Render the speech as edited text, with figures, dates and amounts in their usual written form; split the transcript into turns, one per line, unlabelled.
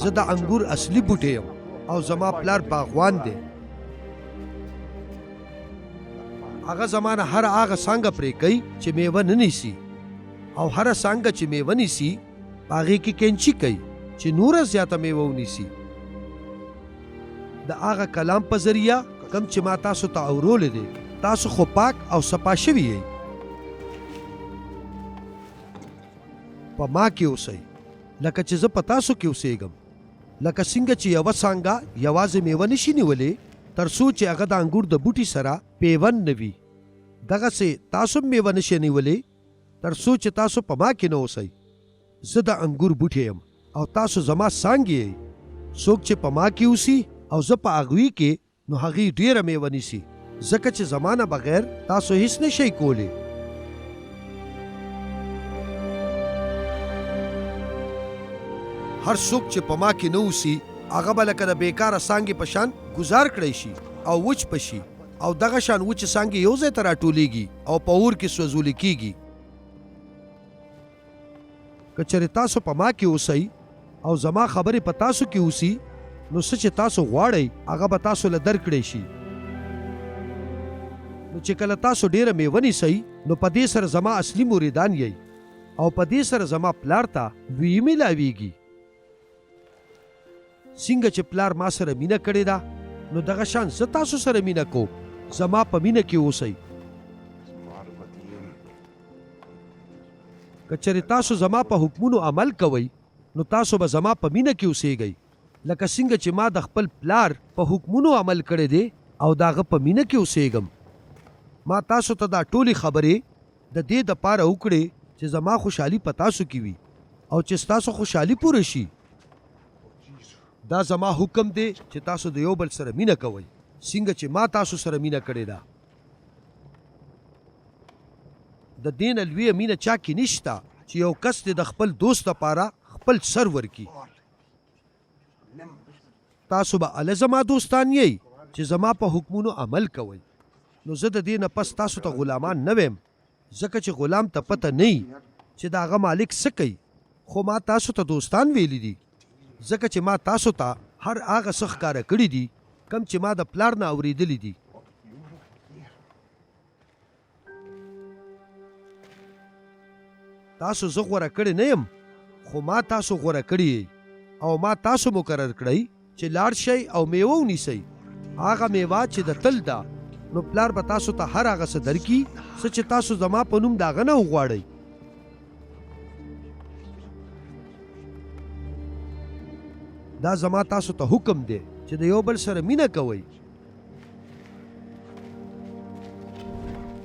زه د انګور اصلي بوټی یم او زما پلار باغوان دی. هغه زما نه هره هغه څانګه پرې کوي چې میوه نه نیسي او هره څانګه چې میوه نیسي په هغې کې کینچي کوي چې نوره زیاته میوه ونیسي. د هغه کلام په ذریعه کوم چې ما تاسو ته اورولی دی، تاسو خو پاک او صفا شوي یئ. په ما کې اوسئ لکه چې زه په تاسو کې اوسېږم. لکه څنګه چې یوه څانګه یوازې مېوه نه شي نیولی تر څو چې هغه د انګور د بوټي سره پیوند نه وي، دغسې تاسو هم مېوه نه شئ نیولی تر څو چې تاسو په ما کې نه اوسئ. زه د انګور بوټی یم او تاسو زما څانګې یئ. څوک چې په ما کې اوسي او زه په هغوی کې، نو هغوی ډېره مېوه نیسي، ځکه چې زما نه بغیر تاسو هېڅ نه شئ کولی. هر څوک چې په ما کې نه اوسي، هغه به لکه د بېکاره څانګې په شان ګوزار کړای شي او وچ به شي او دغه شان وچې څانګې یو ځای ته راټولېږي او په اور کې سوځول کېږي. که چېرې تاسو په ما کې اوسئ او زما خبرې په تاسو کې اوسي، نو څه چې تاسو غواړئ هغه به تاسو له درکړی شي. نو چې کله تاسو ډېره مېوه نیسئ، نو په دې سره زما اصلي مریدان یئ او په دې سره زما پلار ته لویي ملاویږي. څنګه چې پلار ما سره مینه کړې ده، نو دغه شان زه تاسو سره مینه کوم. زما په مینه کې اوسئ. که چېرې تاسو زما په حکمونو عمل کوئ، نو تاسو به زما په مینه کې اوسېږئ، لکه څنګه چې ما د خپل پلار په حکمونو عمل کړی دی او د هغه په مینه کې اوسېږم. ما تاسو ته دا ټولې خبرې د دې دپاره وکړې چې زما خوشحالي په تاسو کې وي او چې ستاسو خوشحالي پوره شي. دا زما حکم دی چې تاسو د یو بل سره مینه کوئ، څنګه چې ما تاسو سره مینه کړې ده. د دې نه لویه مینه چا کې نشته چې یو کس دې د خپل دوست لپاره خپل سر ورکړي. تاسو به هله زما دوستان یئ چې زما په حکمونو عمل کوئ. نو زه د دې نه پس تاسو ته غلامان نه وایم، ځکه چې غلام ته پته نه وي چې د هغه مالک څه کوي، خو ما تاسو ته دوستان ویلي دي، ځکه چې ما تاسو ته هر هغه څه ښکاره کړي دي کوم چې ما د پلار نه اورېدلي دي. تاسو زه غوره کړی نه یم، خو ما تاسو غوره کړي یئ او ما تاسو مقرر کړئ چې لاړ شئ او میوه ونیسئ، هغه میوه چې د تل ده، نو پلار به تاسو ته هر هغه څه درکړي څه چې تاسو زما په نوم د هغه نه وغواړئ. دا زما تاسو ته حکم دی چې د یو بل سره مینه کوئ.